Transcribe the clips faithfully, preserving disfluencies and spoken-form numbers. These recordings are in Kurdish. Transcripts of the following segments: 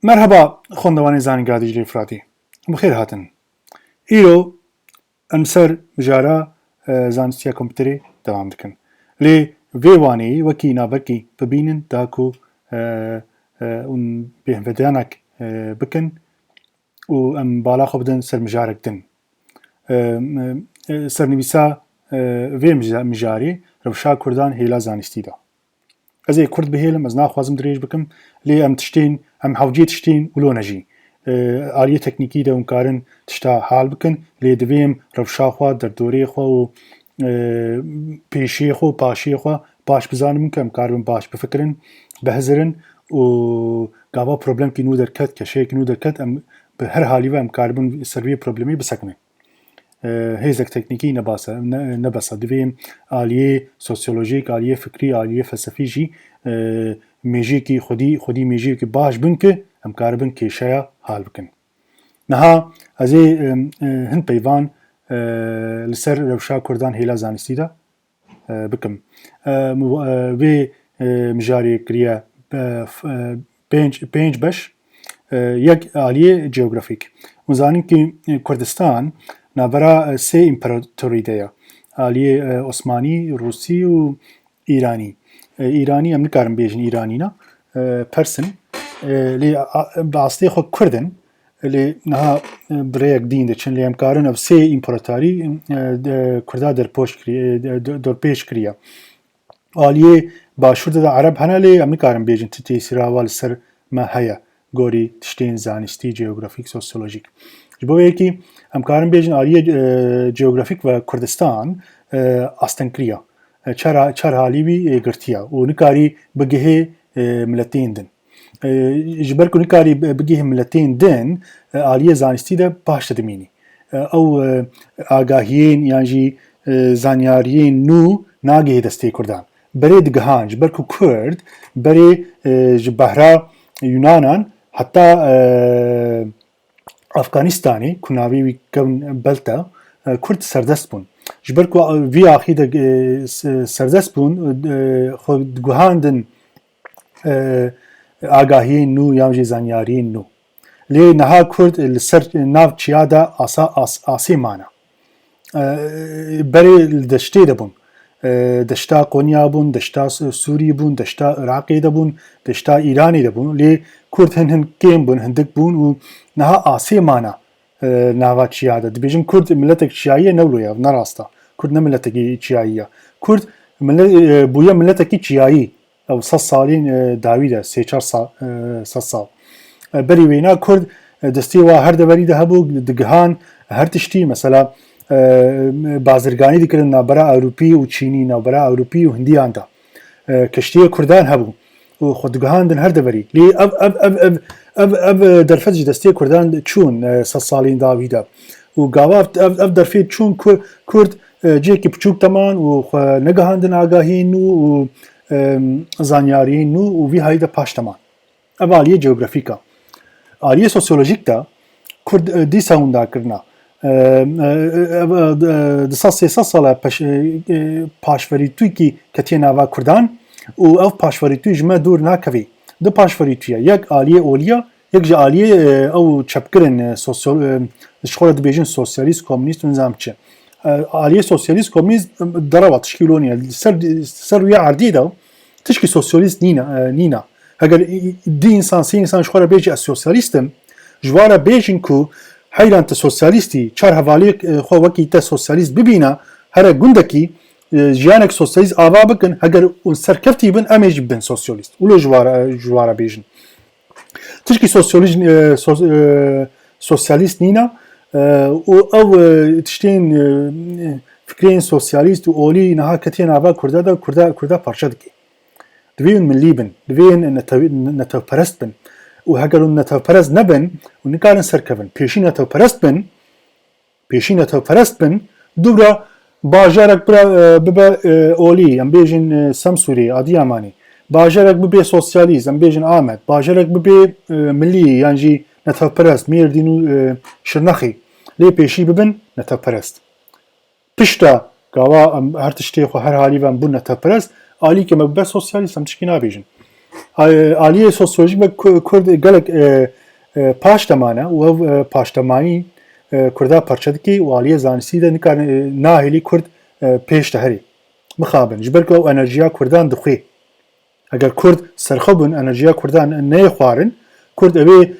Merheba, xwendevanên Zanîngeha Dîclê Firatî. Bi xêr hatin. Îro em ser mijara, e, zanistiya kompîterê devam dikin. Lê vê waneyî wekî navbekî bibînin da ku, e, e, hûn bêhnvedanek, e, bikin û em bala xwe bidin ser mijarek din. E, e, sernivîsa, e, vê mija-, mijarê rewşa Kurdan hêla zanistî da. Ez ê kurt bihêlim, ez naxwazim dirêj bikim, lê em tiştên, em hewcê tiştên wilo ne jî. E, aliyê teknîkî de hûn karin tişta hal bikin, lê divê em rewşa xwe, derdorê xwe û, e, pêşiyê xwe û paşiyê xwe baş bizanin, ku em karibin baş bifikirin, bihizirin û gava problemkî nû derket, keşeyekî nû derket, em bi her halî ve em karibin ser vê problemê bisekinin. E, hêzek teknîkî ne bas e, ne, ne bes e. Divê em aliyê sosyolojîk, aliyê fikrî, aliyê felsefî jî, e, mêjiyekî xwedî, xwedî mêjiyekî baş bin ki em karibin kêşeya hal bikin. Niha ez ê, e, e, hin peyvan, e, li ser rewşa Kurdan hêla zanistî de, e, bikim. E, mu-, e, vê, e, mijarê kiriye, e, f-, e, pênc, pênc beş, e, yek aliyê coğrafîk. Hûn zanin ki, e, Kurdistan navbera, e, sê împaratorî de ye. Aliyê, e, Osmanî, Rûsî û Îranî. E, Îranî em nikarin bêjin Îranî ne, e, Pers in. E, lê a-, bi astê xwe Kurd in. Lê niha, e, bi rêyek dîn diçin. Lê em karin ev sê împaratorî, e, de, Kurda derpoş kiriye, e, de, de, dorpêç kiriye. Aliyê başûr de, de Ereb hene, lê em nikarin bêjin ti tesîra wa li ser me heye, gorî tiştên zanistî, coğrafîk, sosyolojîk. Ji bo yekî em karin bêjin aliyê, e, coğrafîk ve Kurdistan, e, astengkirî ye. E, çar, çar halî wî, e, girtiye û nikarî bigihê, e, miletên din. E, ji ber ku nikarî bi-, bigihê miletên din, e, aliyê zanistî de paş de dimînî. E, ew, e, agahiyên yan jî, e, zanyariyên nû nagihê destê Kurdan. Berê digihan, ji ber ku Kurd berê, e, ji behra Yunanan heta, e, Afganistanê, ku navê wî kevn Belt e, e, Kurd serdest bûn. Ji ber ku, e, vî axî de, e, s-, serdest bûn, e, xwe diguhandin, e, agahiyên nû yan jî zanyariyên nû. Lê niha Kurd li ser nav çiya de asa-, as-, asê mane. E, berê li deştê de bûn. E, deşta Konya bûn, deşta Sûrî bûn, deşta Iraqê de bûn, deşta Îranê de bûn. Lê Kurd hin hin kêm bûn, hindik bûn û niha asê mane, e, nava çiya de. Dibêjin Kurd miletek çiyayî ye, ne wilo ye, ne rast e. Kurd ne miletekî çiyayî ye. Kurd mile-, e, bûye miletekî çiyayî. Ew sed salên, e, dawî de, sê çar sal, e, sed sal. E, berî wêna Kurd, e, destê wa her deverî de hebû, digihan her tiştî, mesela, e, bazirganî dikirin navbera Ewropî û Çînî, navbera Ewropî û Hindiyan de. E, keştiyê Kurdan hebû û xwe digihandin her deverî. Lê ev, ev, ev, ev, ev, ev, e, derfet ji destê Kurdan çûn, e, sed salên dawî de. Û gava ev, ev, ev derfet çûn Kur-, Kurd, e, cihekî piçûk de man û xwe negihandin agahiyên nû û, e, zanyariyên nû û vî hayî de paş de man. Ev aliyê coğrafîk e. Aliyê sosyolojîk de Kurd, e, dîsa winda kirine. E, e, e, e, di sed sê sed sala peş-, e, e, paşverîtûkî ketiye nava Kurdan û ev paşverîtû ji me dûr nakevê. Du paşverîtû ye. Yek aliyê olî ye, yek ji aliyê, e, ew çepkirin, e, sosyo-, e, ji xwe re dibêjin sosyalîst, komûnîst û nizam çi. E, aliyê sosyalîst, komûnîst, e, derewa tişkî wilo nîne. Ser, ser rûyê erdî de tişkî sosyalîst nîne, e, nîne. Heger, e, du însan, sê însan ji xwe re bêje ez sosyalîst im, ji wan re bêjin ku heyran tu sosyalîst î, çar hevaliyek, e, xwe wekî te sosyalîst bibîne, here gundekî, e, jiyanek sosyalîst ava bikin, heger hûn serkeftî bin, em ê jî bibin sosyalîst. Wilo ji wan re, ji wan re bêjin. Tişkî sosyolîj-, e, sos-, e, sosyalîst nîne, e, û ew, e, tiştên, e, fikrên sosyalîst û olî niha ketiye nava Kurda de, Kurda, Kurda parçe dike. Divê hûn milî bin, divê hûn netew-, netewperest bin. Û heger hûn netewperest nebin û nikarin serkevin, pêşî netewperest bin, pêşî netewperest bin, dûbra bajarek bira, e, bibe, e, olî, em bêjin, e, Semsûrê, Adiyamanê. Bajarek bibe sosyalîst, em bêjin Amed. Bajarek bibe, e, milî, yan jî netewperest, Mêrdîn û, e, Şirnexê. Lê pêşî bibin netewperest. Pişta gava em her tiştê xwe her halî ve em bûn netewperest, alîkê me bibe sosyalîst, em tişkî nabêjin. Aliyê sosyolojîk ve Kurd gelek paş demane û ev paşdemayî Kurda parçe dike û aliyê zanistî de nikarin, nahêlî Kurd pêş de herî. Mixabin, ji ber ku ew enerjiya Kurdan dixwê. Eger Kurd serxwe bin, enerjiya Kurdan neyê xwarin, Kurd evê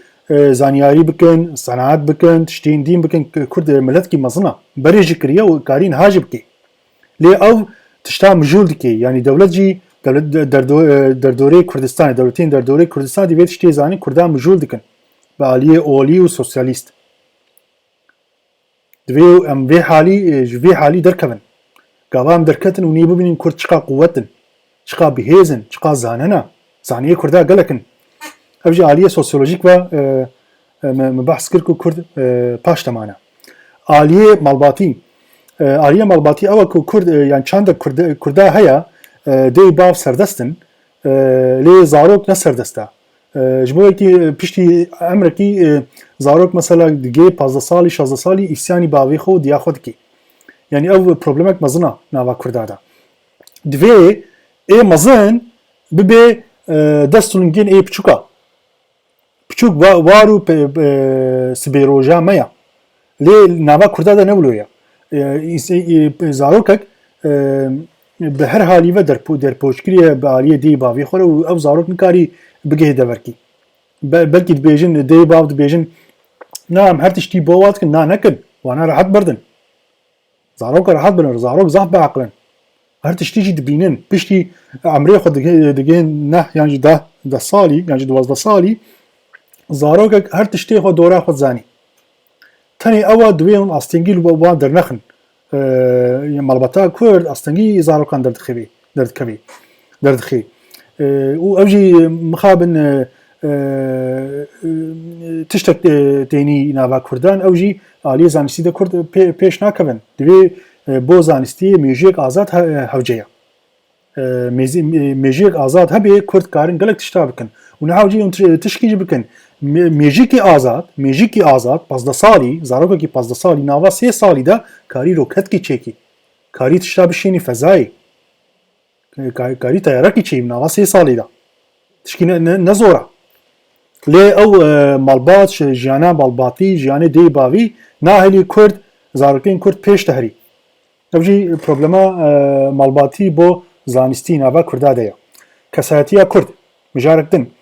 zaniyarî bikin, senaet bikin, tiştên dîn bikin, Kurd miletkî mezin e. Berê jî kiriye û karî niha jî bike. Lê ew tişta mijûl dike. Yanî dewlet jî, dewlet derdorê Kurdistanê, dewletên derdorê Kurdistanê divê tiştê zanî Kurdan mijûl dikin. Bi aliyê olî û sosyalîst. Divê em vê halî, ji vê halî derkevin. Gava em derketin û nê bibînin Kurd çiqa quwet in, çiqa bihêz in, çiqa zanena. Zaniyê Kurda gelek in. Ev jî aliyê sosyolojîk ve, e, e, me, me behs kir ku Kurd, e, paş demane. Aliyê malbatî. E, aliyê malbatî ew e ku Kurd, e, yan çanda Kurd, Kurda heye, e, dê bav serdest in, e, lê zarok ne serdest e. E, ji bo yekî, e, piştî emrekî, e, zarok mesela digê pazdeh salî, şazdeh salî îsyanî bavê xwe û diya xwe dikê. Yanî ev problemek mezin e nava Kurda de. Divê ê mezin bibe, e, dest û lingên ê piçûka. Piçûk wa-, war û pe-, e, sibê roja me ya. Lê nava Kurda de ne wilo ye. E, îs-, e, e, zarokek, e, bi her halî ve derpo-, derpoçkirî ye bi aliyê dê bavê xwe re û ew zarok nikarî bigihê deverkî. Be-, belkî dibêjin, dê bav dibêjin, na em her tiştî bo wa dikin, na nekin, wana rehet berdin. Zarok rehet bin, zarok zaf beaqil in. Her tiştî jî dibînin. Piştî emrê xwe dige-, digihên neh yan jî deh, deh salî, yan jî duwazdeh salî, zarokek her tiştê xwe dora xwe zanî. Tenê ew e divê hûn astengî li wan dernexin. Ee, malbata Kurd astengî zarokan derdixivî, derdikevî, derdixî. Ee, û ew jî mixabin, e, e, tiştek, e, tênî nava Kurdan, ew jî aliyê zanistî de Kurd pê-, pêş nakevin. Divê, e, bo zanistiyê mêjiyek azad he-, hewce ye. E, mêzî-, mê-, mêjiyek azad hebe Kurd karin gelek tişta bikin. Û niha jî hûn ti-, tişkî jî bikin. Mê-, mêjikî azad, mêjikî azad, pazdeh salî, zarokekî pazdeh salî, nava sê salî de karî roketkî çêkî. Karî tişta bişînî fezayê. Ka-, karî teyarekî çêbî nava sê salî de. Tişkî ne, ne, ne zor e. Lê ew, e, malbat, ji-, jiyana malbatî, jiyanê dê bavî, nahêlî Kurd, zarokên Kurd pêş de herî. Ev jî problema, e, malbatî bo zanistî nava Kurda de ye. Kesayetiya Kurd, mijarek din.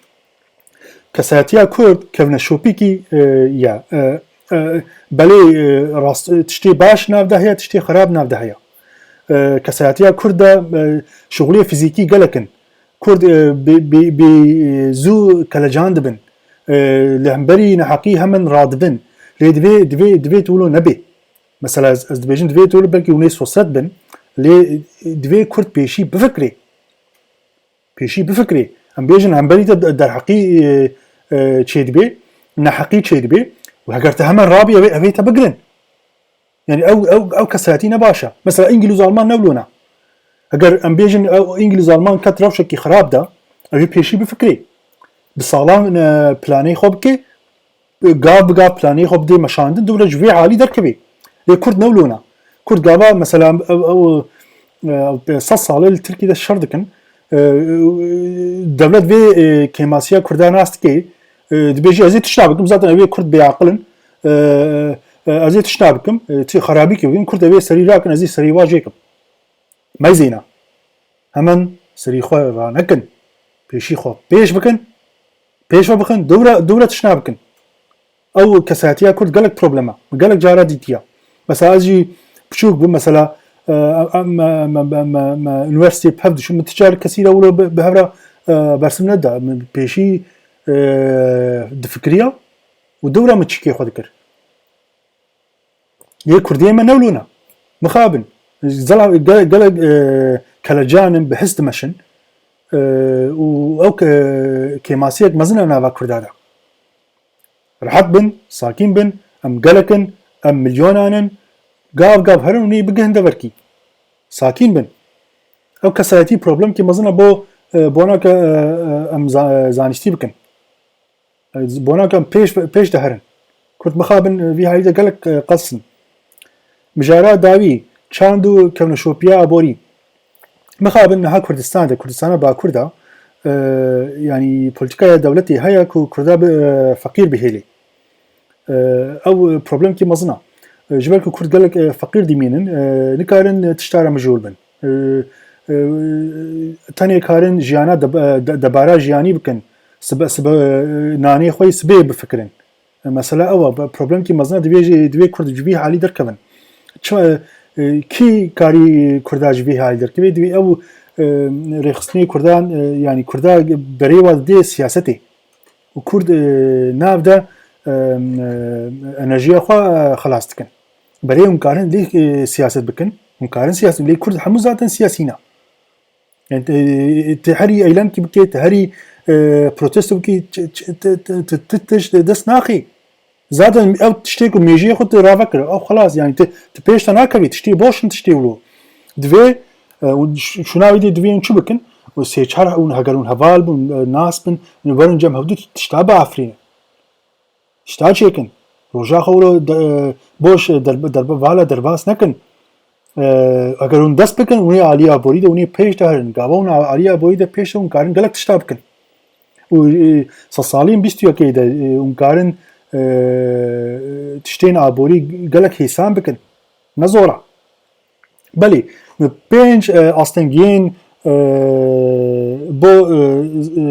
Kesayetiya Kurd kevneşopîkî, e, ye. E, e, belê, e, rast, e, tiştê baş nav de heye, tiştê xerab nav de heye. E, kesayetiya Kurd de, e, şixulê fizîkî gelek in. Kurd, e, bi, bi, bi, e, zû kelecan dibin. E, li hemberî neheqî hemin radibin. Lê divê, divê, divê tu wilo nebê. Mesela ez, ez dibêjim divê tu wilo belkî hûn ê soset bin. Lê, e, divê Kurd pêşî bifikirê. Pêşî bifikirê. Em bêjin hemberî te derheqî, e, e, çêdibê, neheqî çêdibê. Û heger te hemen rabî, ev ê, ev ê te bigirin. Yanî ew, ew, ew kesayetî ne baş e. Mesela Îngilîz û Alman ne wilo ne. Heger em bêjin ew Îngilîz û Alman ket rewşekî xirab de, ew ê pêşî bifikirê. Bi salan, e, planê xwe bike, gav bi gav planê xwe bidê meşandin, dewle ji vê halî derkevê. Lê Kurd ne wilo ne. Kurd gava, mesela, ew, ew, e, sed sal e li Tirkiyê de şer dikin. E, dewlet vê, e, kêmasiya Kurda nas dike. E, dibêje, ez ê tişta bikim, zaten ew ê Kurd bêaqil in. E, e, ez ê tişta bikim, e, ti xerabîkê bikin, Kurd ew ê serî rakin, ez ê serî wa jêkim. Meyzêna. Hemen serî xwe ranekin. Pêşî xwe pêş bikin. Pêş ve bixin. Dewre, dewre tişna bikin. Ew kesayetiya Kurd gelek problema. Gelek cara dîtiya. Mesela ez jî piçûk bûm. Mesela, e, em, me, me, me, me, me, üniversiteyê bi hev dişûm. Min ti car kesî re wilo bi, bi hev re, e, bersim neda. Min pêşî, e, difikiriya û dewre min çîkê xwe dikir. Yê Kurdiyê me ne wilo ne. Mixabin. Zela-, ge-, gelek, e, kelecan in, bi his dimeşin. E, û ew ke-, kêmasiyek mezin e nava Kurda de. Rehet bin, sakîn bin, em gelek in, em milyonan in. Gav gav herin û nê bigihin deverkî. Sakîn bin. Ew kesayetî problemkî mezin e bo, e, bona ke, e, e, em za-, e, zanîstî bikin. Bona ke em pêş, pêş de herin. Kurd mixabin, e, vî halî de gelek, e, qels in. Mijara dawî, çand û kevneşopiya aborî. Mixabin niha Kurdistan de, Kurdistana Bakur de, E, yanî polîtîkaya dewletê heye ku Kurda bi, e, feqîr bihêlê. E, ew problemkî mezin e. E, ji ber ku Kurd gelek, e, feqîr dimînin, e, nikarin, e, tişta re mijûl bin. E, e, tenê karin jiyana de, de, debara jiyanî bikin, sibe, sibe, e, nanê xwe yê sibê bifikirin. E, mesela ew e, be-, problemkî mezin e, divê jî, divê Kurd ji vî halî derkevin. Çi, e, kî karî Kurda ji vî halî derkevê? Divê ew, e, rêxistinê Kurdan, e, yanî Kurda berê wa didê siyasetê. Û Kurd, e, nav de, e, e, enerjiya xwe, e, xelas dikin. Berê hûn karin lê, e, siyaset bikin. Hûn karin siyaset, lê Kurd hemû zaten siyasî ne. Yani, te, te herî eylemkî bikê, te herî, e, protesto bikê, ç-, ç-, te, te, te, te, tişt dest naxê. Zaten ew tiştê ku mêjiyê xwe tu rave kir, ew xelas, yani, tu, tu pêş te nakevî, tiştê boş in, tiştê wilo. Divê, e, û ş-, şûna wî dê divê hûn çi bikin? Û sê çar hûn, heger hûn heval bin, e, nas bin, hûn werin cem hevdû tişta biafirînin. Tişta çêkin. Roja xwe wilo de, e, boş, e, derb-, derb-, vala derbas nekin. E, eger hûn dest bikin, hûn ê alî aborî de, hûn ê pêş de herin. Gava hûn a-, alî aborî de pêş de hûn karin gelek tişta bikin. Û, e, sedsalî bîst û yekê de, e, hûn karin, e, tiştên aborî gelek hêsan bikin. Ne zor e. Belê, me pênc, e, astengiyên, e, bo, e, e,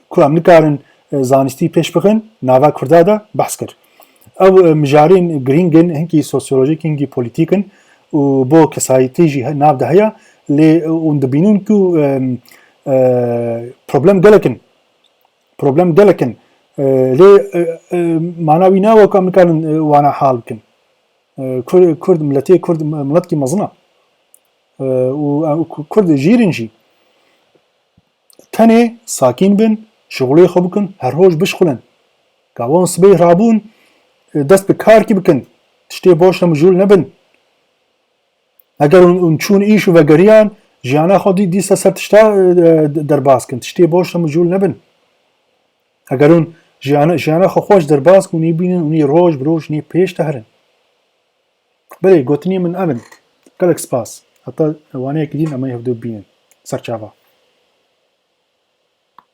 ku em nikarin, e, zanistî pêş bixin, nava Kurda de behs kir. Ew, e, mijarên girîng in, hinkî sosyolojîk, hinkî polîtîk in û bo kesayetî jî he-, nav de heye, lê, e, hûn dibînin ku, e, e, problem gelek in. Problem gelek in. E, lê, e, e, mana wî ne wek em nikarin, e, wana hal bikin. E, Kur-, Kurd, miletê Kurd, miletkî mezin e. E, û, e, Ku-, Kurd jîr in jî. Tenê sakîn bin, şixulê xwe bikin, her roj bişxulin. Gava hûn sibê rabûn, e, dest bi karkî bikin. Tiştê boş re mijûl nebin. Eger hûn, hûn çûn îş û vegeriyan, jiyana xwe dî-, dîsa ser tişta, e, e, derbas kin. Tiştê boş re mijûl nebin. Eger hûn jiyana, jiyana xwe xweş derbas kin, hûn ê bînin, hûn ê roj bi roj hûn ê pêş de herin. Belê, gotinê min ev in. Gelek spas. Heta waneyekî din em ê hevdû bînin. Serçava.